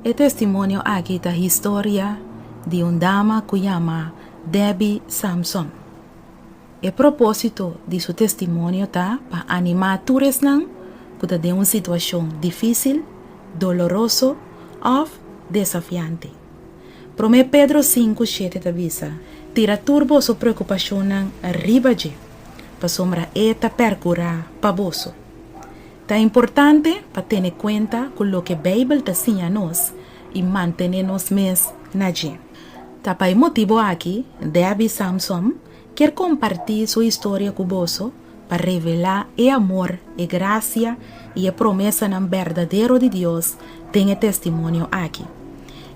E testimonio aki ta historia di un dama ku yama Debbie Samson. E propósito di su testimonio ta pa animá tur esnan ku ta den un situashon difísil, doloroso òf desafiante. Promé Pedro 5:7 ta bisa, Tira tur boso preokupashonnan riba dje, pasobra e ta pèrkurá pa boso. Ta importante pa tene kuenta ku loke Beibel ta siña nos i mantené nos mes na dje. Ta pa e motibu aki Debbie Samsom kier kompartí su historia ku boso pa revelá e amor, e grasia i e promesanan berdadero di Dios den e testimonio aki.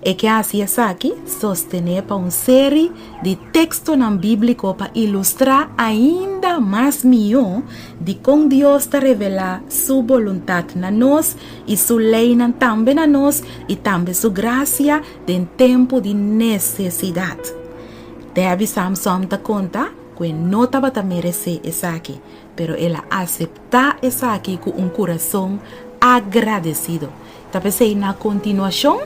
E ke hasi esaki sostené pa un seri di tekstonan bíbliko pa ilustrá ainda mas mihó dikon Dios ta revelá Su boluntat na nos i Su leinan tambe na nos i tambe Su grasia den tempu di nesesidat. Debbie Samsom ta konta ku e no tabata meresé esaki, pero el a aseptá esaki ku un kurason agradesido. Ta p'esei na kontinuashon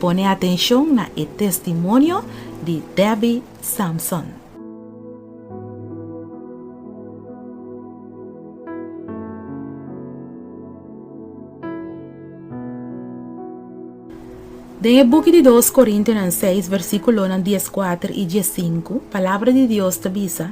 pone atenshon na e testimonio di Debbie Samson. Den e buki di Dos Korintionan seis versíkulonan dieskuater i diesinku, Palabra di Dios ta bisa,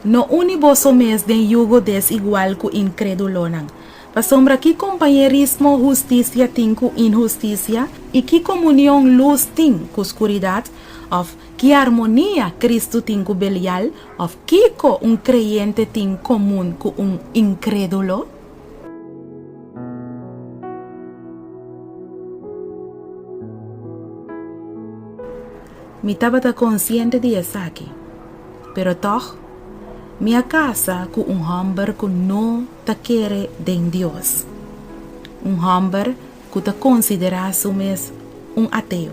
No uni boso mes den yugo desigual ku inkrédulonan. Pasobra ki kompañerismo hustisia tin ku inhustisia? I ki komunion lus tin ku skuridat? Òf, ki armonia Kristu tin ku Belial? Òf, kiko un kreyente tin komun ku un inkrédulo? Mi tabata konsiente di esaki, pero tòg mi a kasa ku un hòmber ku no ta kere den Dios, un hòmber ku ta konsiderá su mes un ateo.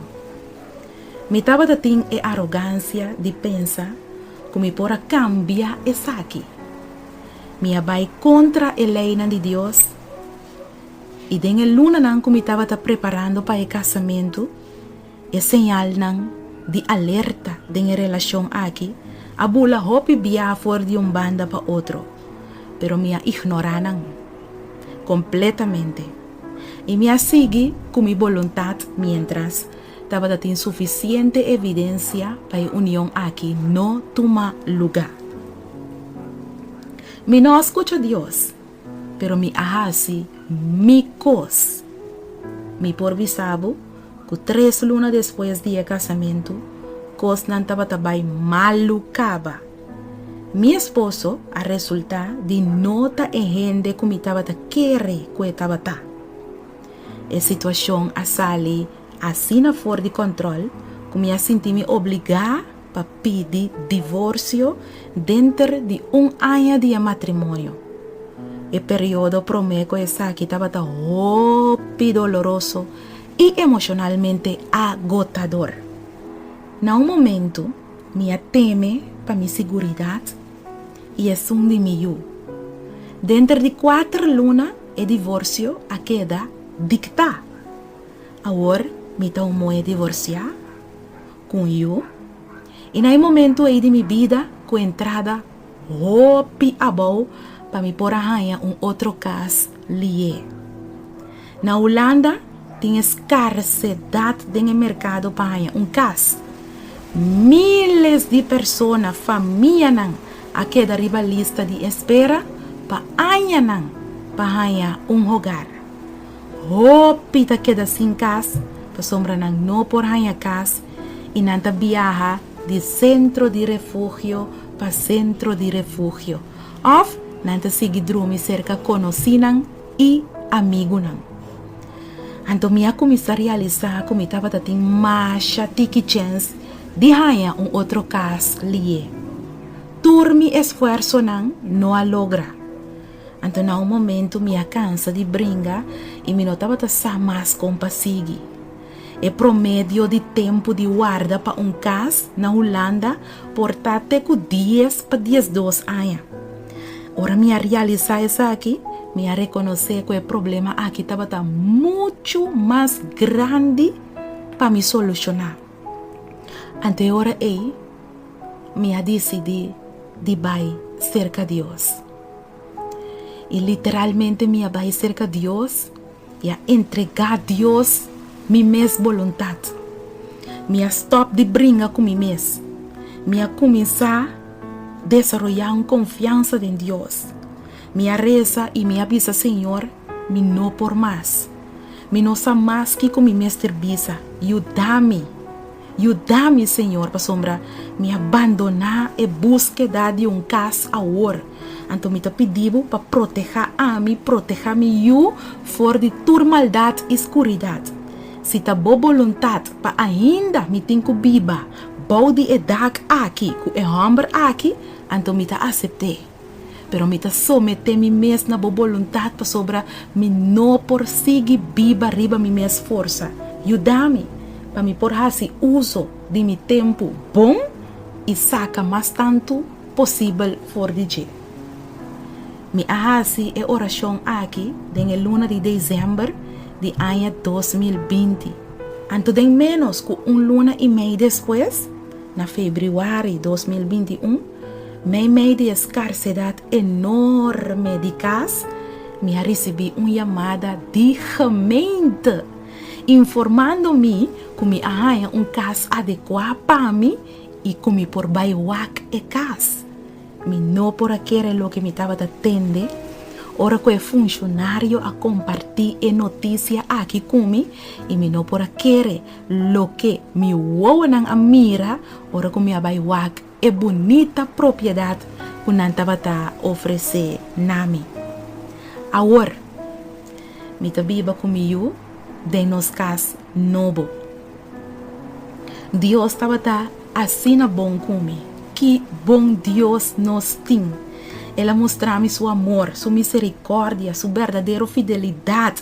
Mi tabata tin e arogansia di pensa ku mi por a kambia esaki. Mi a bai kontra e leinan di Dios, i den e lunanan ku mi tabata preparando pa e kasamentu, e señalnan di alerta den e relashon aki a bula hopi bia for di un banda pa otro, pero mi a ignorá nan kompletamente i mi a sigui ku mi boluntat miéntras tabata tin sufisiente evidensia pa e union aki no tuma lugá. Mi no a skucha Dios, pero mi a hasi mi kos. Mi por bisa bo ku tres luna despues di e kasamentu, kosnan tabata bai malu kaba. Mi esposo a resultá di no ta e hende ku mi tabata kere ku e tabata. E situashon a sali asina for di kòntròl ku mi a sinti mi obligá pa pidi divorsio denter di un aña di e matrimonio. E periodo promé ku esaki tabata hopi doloroso i emoshonalmente agotador. Na un momentu mi a teme pa mi siguridat i esun di mi yu. Denter di kuater luna e divorsio a keda diktá. Awor mi ta un muhé divorsiá ku un yu i na e momentu ei di mi bida ku entrada hopi abou pa mi por a haña un otro kas lié. Na Hulanda tin e skarsedat den e merkado pa haña un kas. Miles di persona, famianan a keda riba lista di espera pa añanan pa haña un hogar. Hopi ta keda sin kas pasobra nan no por haña kas i nan ta biaha di sentro di refugio pa sentro di refugio òf nan ta sigui drumi serka konosínan i amigunan. Anto mi a kuminsá realisá ku mi tabata tin masha tiki chèns di haña un otro kas lié. Tur mi esfuersonan no a logra. Anto na un momentu mi a kansa di bringa i mi no tabata sa mas kon pa sigui. E promedio di tempu di warda pa un kas na Hulanda por ta te ku dies pa diesdos aña. Ora mi a realisá esaki, Mi a rekonosé ku e problema aki tabata muchu mas grandi pa mi solushoná. Anto e ora ei mi a disidí di bai serka Dios. I literalmente mi a bai serka Dios i a entregá Dios mi mes boluntat. Mi a stòp di bringa ku mi mes. Mi a kuminsá desaroyá un konfiansa den Dios. Mi a resa i mi a bisa Señor, mi no por mas. Mi no sa mas kiko mi mester bisa. Yuda mi! Yuda mi, Señor, pasobra mi a bandoná e búskeda di un kas awor. Anto mi ta pidi bo pa protehá ami, protehá mi yu for di tur maldat i skuridat. Si ta bo boluntat pa ainda mi tin ku biba bou di e dak aki ku e hòmber aki, anto mi ta asept'é. Pero mi ta someté mi mes na bo boluntat pasobra mi no por sigui biba riba mi mes forsa. Yuda mi pa mi por hasi uso di mi tempu bon i saka mas tantu posibel for di dje. Mi a hasi e orashon aki den e luna di desèmber di aña 2020. Anto den ménos ku un luna i mei despues, na febrüari 2021, Meimei di e skarsedat enorme di kas, mi a risibí un yamada di gemeente informando mi ku mi a haña un kas adekuá pa mi i ku mi por bai wak e kas. Mi no por a kere loke mi tabata tende ora ku e funshonario a kompartí e notisia aki ku mi i mi no por a kere loke mi wowonan a mira ora ku mi a bai wak e bunita propiedat ku nan tabata ofresé na mi. Awor, mi ta biba ku mi yu den nos kas nobo. Dios tabata asina bon ku mi. Ki bon Dios nos tin! El a mustra mi su amor, su miserikòrdia, su berdadero fidelidat.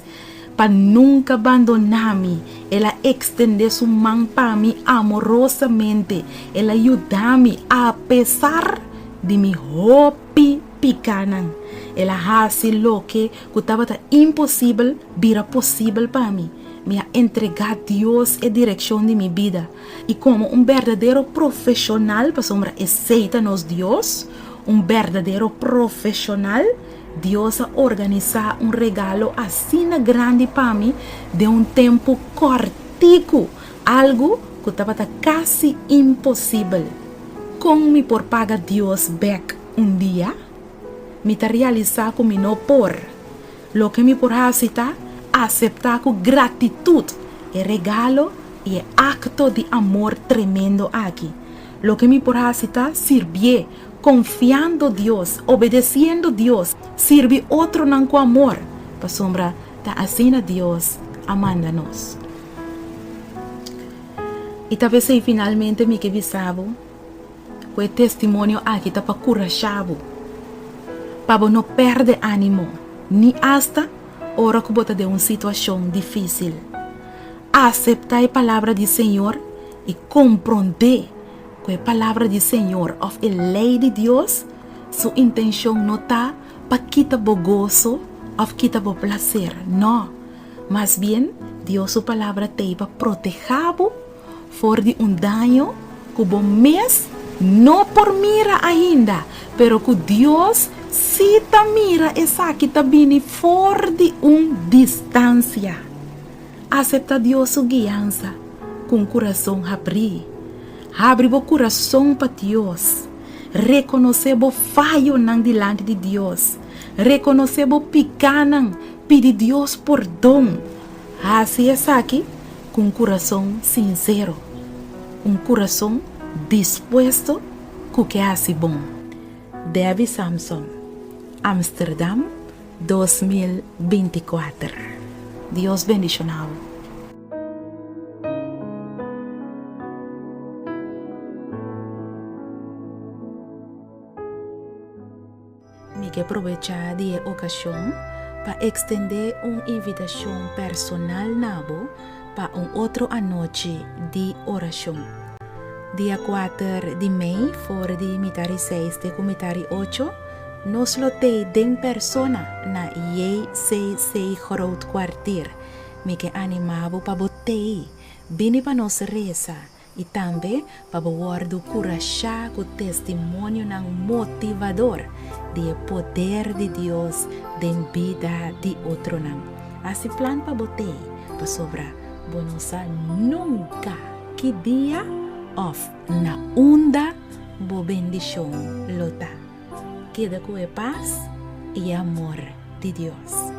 Pa nunka bandoná mi. El a ekstendé su man pa mi amorosamente. El a yuda mi apesar di mi hopi pikánan. El a hasi loke ku tabata imposibel bira posibel pa mi. Mi a entregá Dios e direkshon di mi bida. I komo un berdadero profeshonal, pasobra esei ta nos Dios, un berdadero profeshonal, Dios a organisá un regalo asina grandi pa mi den un tempu kòrtiku, algu ku tabata kasi imposibel. Kon mi por paga Dios bèk un dia? Mi ta realisá ku mi no por. Loke mi por hasi ta aseptá ku gratitut e regalo i e akto di amor tremendo aki. Loke mi por hasi ta sirbié Konfiando Dios, obedesiendo Dios, sirbi otronan ku amor, pasobra ta asina Dios a manda nos. I ta p'esei finalmente mi ke bisa bo ku e testimonio aki ta pa kurashá bo, pa bo no pèrdè ánimo, ni asta ora ku bo ta den un situashon difísil. Aseptá e palabra di Señor i komprondé Ku e palabra di Señor òf e lei di Dios, su intenshon no ta pa kita bo goso òf kita bo plaser. Nò, mas bien Dios su palabra t'ei pa protehá bo for di un daño ku bo mes no por mira ainda, pero ku Dios sí ta mira esaki ta bini for di un distansia. Aseptá Dios su guiansa ku un kurason habrí. Habri bo kurason pa Dios. Rekonosé bo fayonan dilanti di Dios. Rekonosé bo pikánan, pidi Dios pordon. Hasi esaki ku un kurason sinsero, un kurason dispuesto ku ke hasi bon. Debbie Samson, Amsterdam, 2024. Dios bendiciona bo. Mi ke probecha di e ocasion pa extende un invitacion personal na bo pa un otro anochi di oracion. Dia kuater di mei for di mitari seis te ku mitari ocho. Nos lo tei den persona na JCC Groot Kwartier. Mi ke animá bo pa bo tei. Bini pa nos resa i tambe pa bo wòrdu kurashá ku testimonionan motivador di e poder di Dios den bida di otronan. Hasi plan pa bo tei, pasobra bo no sa nunka ki dia òf na unda bo bendishon lo ta. Keda ku e pas i e amor di Dios.